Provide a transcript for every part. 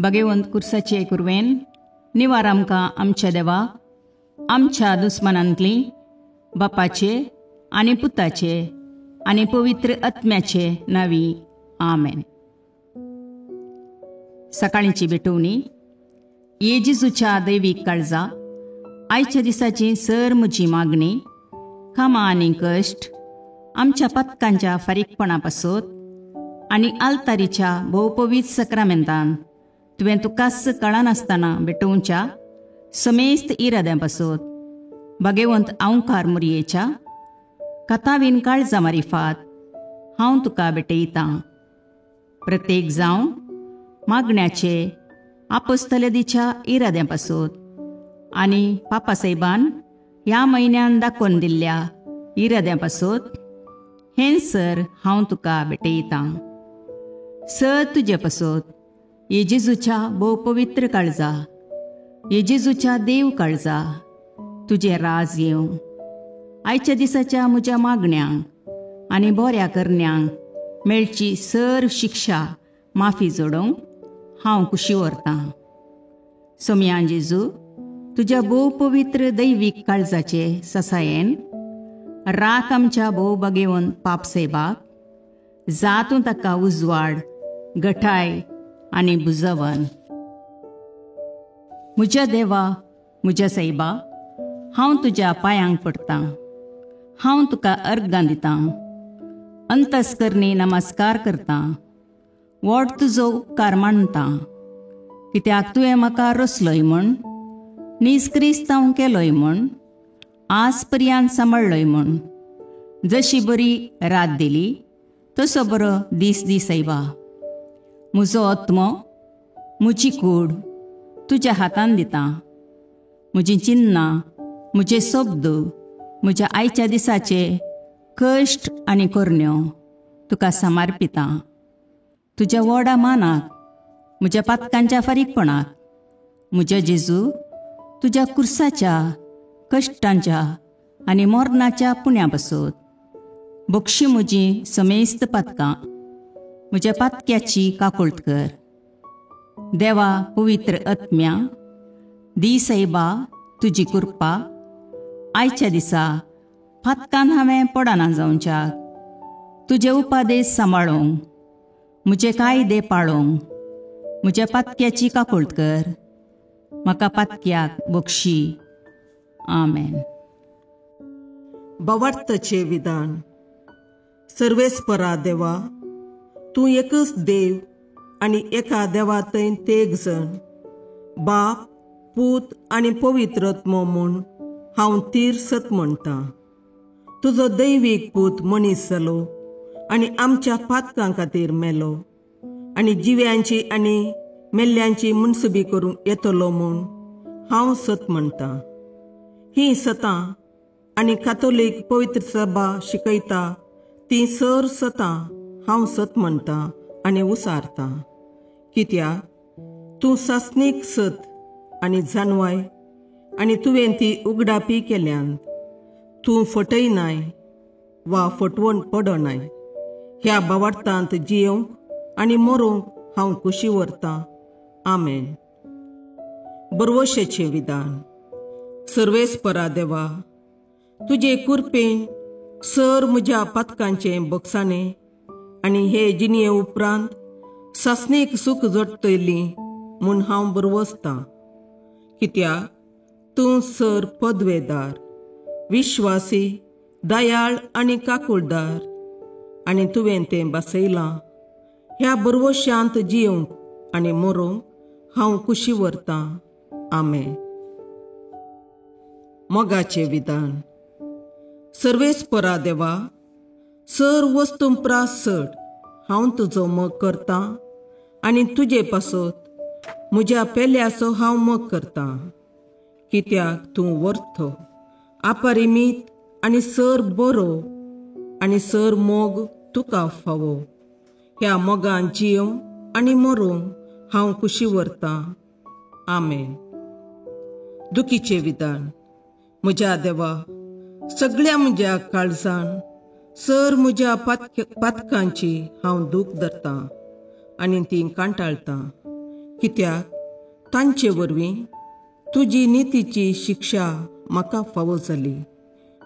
भगेवंत कुर्साचे कुरवेन निवार आमकां आमच्या देवा आमच्या दुस्मनांतली बापाचे आनी पुताचे आनी पवित्र आत्म्याचे नावी आमेन. सकाळीची भेटवणी. ये जेजूच्या दैवीक काळजा, आयच्या दिसाची सर म्हजी मागणी, कामां आनी कश्ट आमच्या पथकांच्या फारीकपणा पासत आनी आल्तारीच्या भोवपवीत सक्रामेंतान तुवें तुकाच कळनासतना भेटोवच्या समेस्त इराद्यां पासत भगेवंत आंवकार मुरयेच्या कथावीन काळजा मारिफात हांव तुका भेटयतां. प्रत्येक जावं मागण्याचे आपोस्तलदीच्या इराद्यां पासत आनी पापासाहेबान ह्या म्हयन्यान दाखोवन दिल्ल्या इराद्यां पासत हें सर हांव तुका भेटयतां. सर तुजे पासत ये जेजूच्या भोव पवित्र काळजा, ये जेजूच्या देव काळजा, तुजें राज येवं. आयच्या दिसाच्या म्हज्या मागण्यांक आनी बऱ्या करण्यांक मेळची सर शिक्षा माफी जोडोवंक हांव कुशी व्हरतां. सोमयान जेजू, तुज्या भोव पवित्र दैवीक काळजाचे ससायेन राख आमच्या भोव बगेवन पापसेबाक, जातूं ताका उजवाड, गठाय आनी बुजवन. म्हज्या देवा, म्हज्या सायबा, हांव तुज्या पांयांक पडटां, हांव तुका अर्गां दितां, अंतस्करणी नमस्कार करतां, व्हड तुजो उपकार मानतां, कित्याक तुवें म्हाका रचलोय म्हूण, नीज क्रिस्तांव केलोय म्हूण, आज पर्यंत सांबाळ्ळोय म्हूण. जशी बरी रात दिली तसो बरो दीस दी सायबा. म्हजो आत्मो, म्हजी कूड तुज्या हातान दितां. म्हजीं चिन्नां, म्हजे शब्द, म्हज्या आयच्या दिसाचे कश्ट आनी करण्यो तुका समर्पितां. तुज्या व्हडा मानाक, म्हज्या पातकांच्या फारीकपणाक, म्हज्या जेजू तुज्या कुर्साच्या कश्टांच्या आनी मरणाच्या पुण्या पासत बक्षी म्हजी समेस्त पातकां, म्हज्या पातक्याची काकुळट कर. देवा पवित्र आत्म्या, दी सायबा तुजी कृपा आयच्या दिसा पातकान हांवें पडना जावच्याक, तुजे उपादेश सांबाळूंक, म्हजे कायदे पाळूंक म्हज्या पातक्याची काकुळट कर. म्हाका पातक्याक बक्षी. आमेन. भावार्थाचें विधान. सर्वेस्परा देवा, तूं एकच देव आनी एका देवा थंय तेग जण, बाप, पूत आनी पवित्र आत्मो म्हूण हांव तीर सत म्हणटां. तुजो दैवीक पूत मनीस जालो आनी आमच्या पातकां खातीर मेलो आनी जिव्यांची आनी मेल्ल्यांची मुनसुबी करूंक येतलो म्हूण हांव सत म्हणटां. हीं सतां आनी कातोलीक पवित्र सभा शिकयता तीं सर सतां हांव सत म्हणटां आनी उसारतां. कित्याक तूं सासणीक सत आनी जानवाय आनी तुवें ती उगडापी केल्यान. तूं फटयनाय वा फटवण पडनाय. ह्या भावार्थांत जियेवंक आनी मरूंक हांव कुशी व्हरतां. आमेन. बरवशेचें विधान. सर्वेस्परा देवा, तुजे कुरपेन सर म्हज्या पातकांचें बक्षाणें आनी हे जिणये उपरांत सासणीक सूख जोडटली म्हूण हांव बरवसतां. कित्याक तूं सर पदवेदार, विश्वासी, दयाळ आनी काकुळदार आनी तुवें तें बसयलां. ह्या बरवशांत जियेवंक आनी मरूंक हांव कुशी व्हरतां. आमेन. मोगाचें विधान. सर्वेस्परा देवा, सर वस्तूं प्रास चड हांव तुजो मोग करतां आनी तुजे पासत म्हज्या पेल्याचो हांव मोग करतां. कित्याक तूं वर्थो, अपरिमीत आनी सर बरो आनी सर मोग तुका फावो. ह्या मोगान जियेवंक आनी मरूंक हांव कुशी व्हरतां. आमेन. दुखीचें विधान. म्हज्या देवा, सगळ्या म्हज्या काळजान सर म्हज्या पातकांची हांव दूख धरतां आनी ती कांटाळटां. कित्याक तांचे वरवीं तुजी नितीची शिक्षा म्हाका फावो जाली.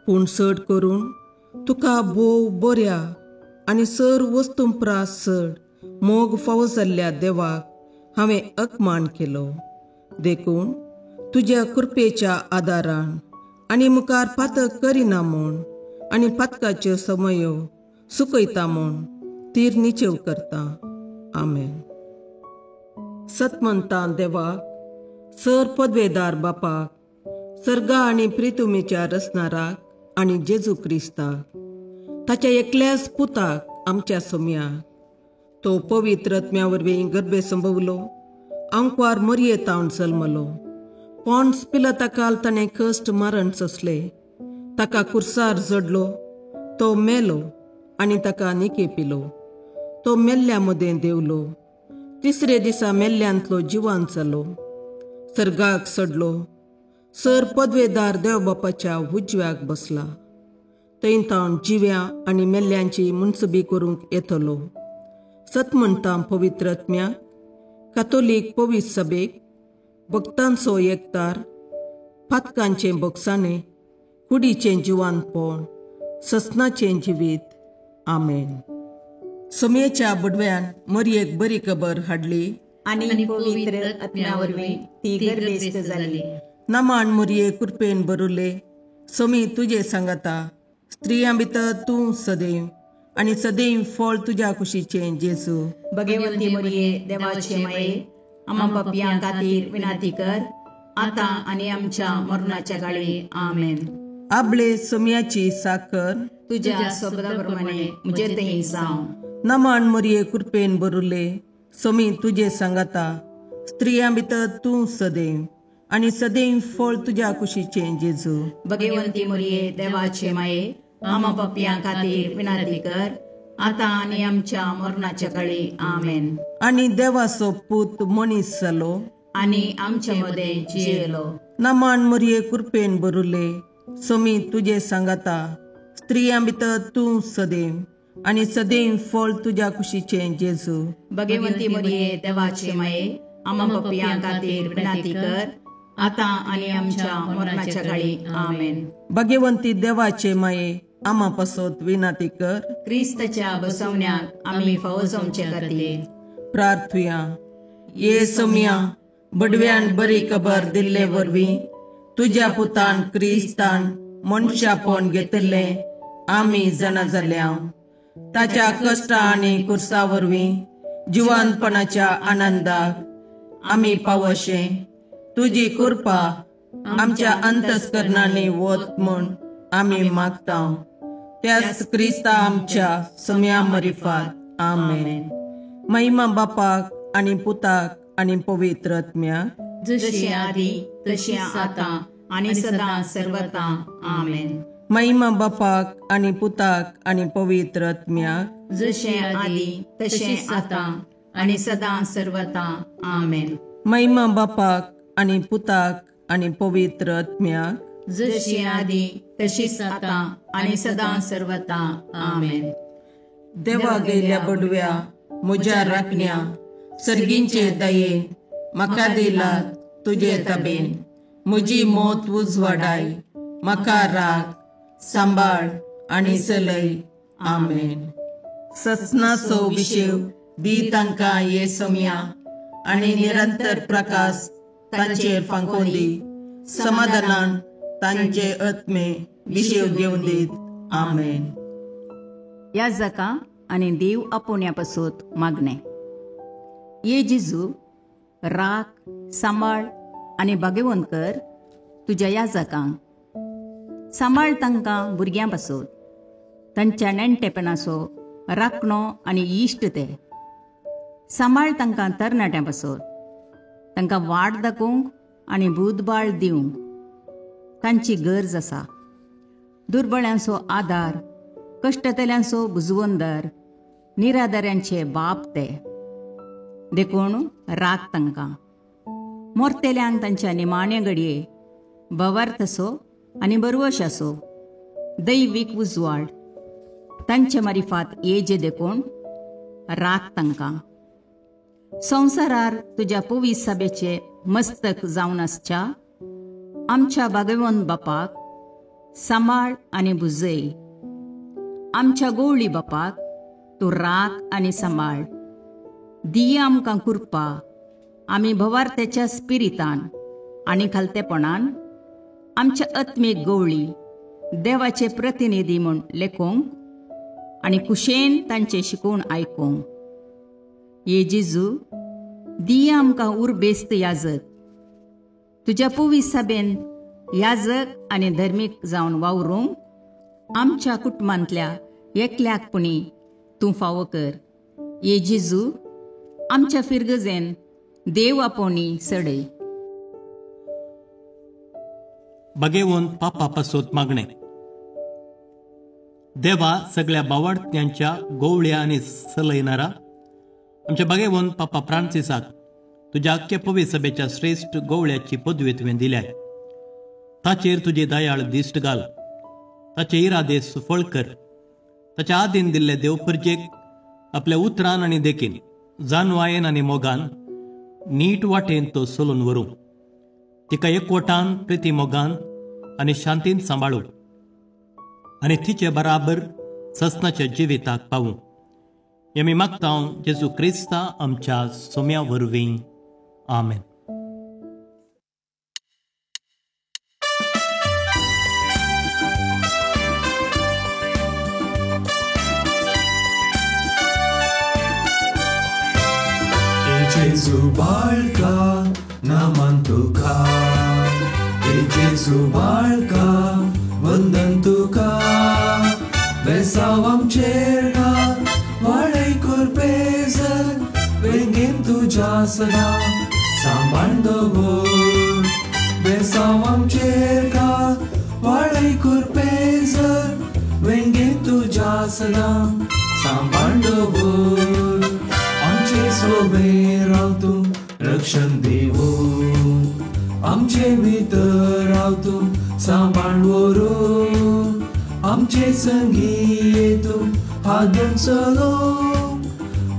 पूण चड करून तुका भोव बऱ्या आनी सर वस्तूं प्रास चड मोग फावो जाल्ल्या देवाक हांवें अपमान केलो. देखून तुज्या कृपेच्या आदारान आनी मुखार पातक करिना म्हूण आनी पातकाच्यो समयो सुकयता म्हूण तीर निचेव करता. आमेन. सतमंता देवाक, सर पदवेदार बापाक, सर्गा आनी प्रितुमेच्या रचणाराक आनी जेजू क्रिस्ताक, ताच्या एकल्याच पुताक आमच्या सोम्याक, तो पवित्र आत्म्या वरवीं गर्भे संभवलो, आंकवार मरये तावन जल्मलो, पॉन्स पिलाता ताणें कश्ट मरण सोंसले, ताका कुर्सार जडलो, तो मेलो आनी ताका निके पिलो, तो मेल्ल्या मदें देवलो, तिसरे दिसा मेल्ल्यांतलो जिवान जालो, सर्गाक सडलो, सर पदवेदार देव बापाच्या उजव्याक बसला, थंय तावन जिव्या आनी मेल्ल्यांची मुनसबी करूंक येतलो. सत म्हणटा पवित्र आत्म्याक, कातोलीक पवित्र सभेक, भक्तांचो एकतार, पातकांचें बोगसाणें, कुडीचें जिवानपण, ससनाचें जिवीत. आमेन. सोमयेच्या बडव्यान मरयेक बरी खबर हाडली आनी पवित्र आत्म्या वरवीं ती गर्भेस्त जाली. नमान मरये कृपेन बरुले, सोमी तुजे सांगाता, स्त्रियां भितर तूं सदैव आनी सदैव फळ तुज्या कुशीचें जेजू. भगवंती मरये देवाचे माये, आमा पापयां खातीर विनंती कर, आतां आनी आमच्या मरणाच्या काळी. आमेन. आबळे सोमयाची साकर तुज्या शब्दा प्रमाणे म्हजे थंय जावं. नमान मरये कृपेन बरुले, सोमी तुजे सांगाता, स्त्रियां भितर तूं सदैव आनी सदैव फळ तुज्या कुशीचें जेजू. भगवंती मरये देवाचे माये, आमा पापयां खातीर विनंती कर, आतां आनी आमच्या मरणाच्या काळी. आमेन. आनी देवाचो पूत मनीस जालो आनी आमच्या मदें जियेलो. नमान मरये कृपेन बरुले, सोमी तुजे सांगाता, स्त्रियां भितर तूं सदैव आनी सदैव फळ तुज्या कुशीचें जेजू. भगवंती मरये देवाचे माये, आमा पापयां खातीर विनंती कर, आतां आनी आमच्या मरणाच्या काळी. आमेन. भगवंती देवाचे माये, आमा पासत विनंती कर, क्रिस्ताच्या बसवण्याक आमी फावो जावचे खातीर. प्रार्थुया. ये सोमया, बडव्यान बरी खबर दिल्ले वरवीं तुज्या पुतान क्रिस्तान मनशापण घेतिल्लें आमी जाणा जाल्या. ताच्या कश्टा आनी कुर्सा वरवीं जिवानपणाच्या आनंदाक आमी पावशे तुजी कृपा आमच्या अंतस्करणांनी वत म्हूण आमी मागता. त्याच क्रिस्ता आमच्या सम्या मरिफात. आमेन. महिमा बापाक आनी पुताक आनी पवित्र आत्म्याक, जशी आदी तशी आतां आनी सदां सर्वता. आमेन. महिमा बापाक आनी पुताक आनी पवित्र आत्म्याक, जशें आदी तशें आतां आनी सदां सर्वता. आमेन. महिमा बापाक आनी पुताक आनी पवित्र आत्म्याक, जशी आदी तशीच आतां आनी सदां सर्वता. आमेन. देवा गेल्या बडव्या म्हज्या राखण्या, सर्गींचे दयेन म्हाका दिला तुजे तबेन, म्हजी मोत उजवाडाय, म्हाका राख सांबाळ आनी चलय. आमेन. ससनाचो विशेव दी तांकां ये सोमया आनी निरंतर प्रकाश तांचेर फांकोवन दी, समाधानान तांचे आत्मे विशेव घेवन दीत. आमेन. ह्या जाका आनी देव आपोवण्या पासत मागणें. ये जेजू, राख सांबाळ आनी भाग्यवंत कर तुज्या ह्या जाकांक. सांबाळ तांकां भुरग्यां पासत, तांच्या नेणटेपणाचो राखणो आनी इश्ट ते. सांबाळ तांकां तरणाट्यां पासत, तांकां वाट दाखोवंक आनी बुदबाळ दिवंक तांची गरज आसा. दुर्बळ्यांचो आदार, कश्टतल्यांचो बुजवंदर, निराधाऱ्यांचे बाप ते. देखून राख तांकां. मोरतेल्यांक तांच्या निमाण्या घडये भवार्थ असो आनी बरवश असो दैवीक उजवाड तांचे मारिफात येजे. देखून राख तांकां. संवसारार तुज्या पवित्र सभेचे मस्तक जावन आसच्या आमच्या भागेवन बापाक सांबाळ आनी भुजय. आमच्या गोवळी बापाक तूं राख आनी सांबाळ. दिया आमकां कृपा आमी भवार्थ्याच्या स्पिरितान आनी खालतेपणान आमच्या आत्मीक गवळी देवाचे प्रतिनिधी म्हूण लेखूंक आनी कुशेन तांचे शिकोवन आयकूंक. ये जेजू, दिया आमकां उर्बेस्त याजक, तुज्या पवित्र सभेन याजक आनी धर्मीक जावन वावरूंक आमच्या कुटुंबांतल्या एकल्याक पुणी तूं फावो कर. ये जेजू, आमच्या फिरगजेन देव आपोवणी सडय. बगेवन पापा पासत मागणे. देवा सगळ्या बावाडत्यांच्या गोवळ्या आनी सलयनारा आमच्या बागेवन पापा फ्रांसिसाक तुज्या आख्या पवित्र सभेच्या श्रेश्ठ गोवळ्याची पदवी तुवें दिल्या. ताचेर तुजी दयाळ दिश्ट घाल, ताचे इरादे सुफळ कर. ताच्या आदीन दिल्ले देवपर्जेक आपल्या उतरान आनी देखीन, जानवायेन आनी मोगान नीट वाटेन तो चलून व्हरूं. तिका एकवटान, प्रिती मोगान आनी शांतीन सांबाळूं आनी तिचे बराबर ससनाच्या जिविताक पावूं. हें आमी मागता जेजू क्रिस्ता आमच्या सोम्या वरवीं. आमेन. जेजू बाळका नमन तुका, जेजू बाळका वंदन तुका, बेसांव आमचेर घाल वाडय कुरपेजर, वेंगेन तुज्या सदां सांबाळ दवर. बेसांव आमचेर घाल वाडय कुरपेजर, वेंगेन तुज्या सदां सांबाळ दवर. आमचे सोबे राव तूं रक्षण दिवून, आमचे भितर राव तूं सांबाळ व्हरूं, आमचे संगी तूं हात चलो,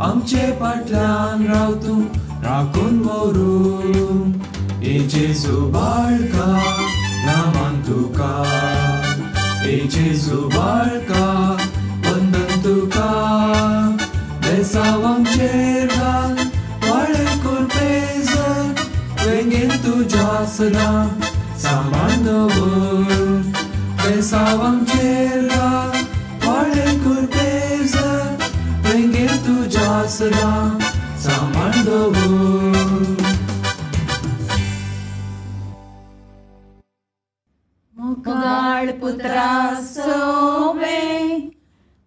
आमचे फाटल्यान राव तूं राखून व्हरूं. ए जेजू बाळका नामान तुका, ए जेजू बाळका वंदन तुका, बेसांव आमचेर घाल वाडय कुरपेजर, वेंगेन तुज्या सदां सांबाळ दवर. बेसांव आमचेर घाल वाडय कुरपेजर, वेंगेन तुज्या सदां सांबाळ दवर. मोगाळ पुत्रा सोवे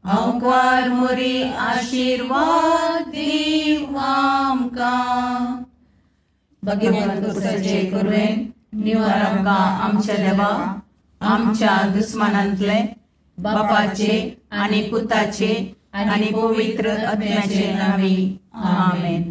हांवकार मोरी आशिर्वाद दीव आमकां. भगवंत कुसाचे कुरवेन निवार आमकां आमच्या देवा आमच्या दुस्मानांतले बापाचे आनी पुताचे आनी पवित्र आत्म्याचे नांवी. आमेन.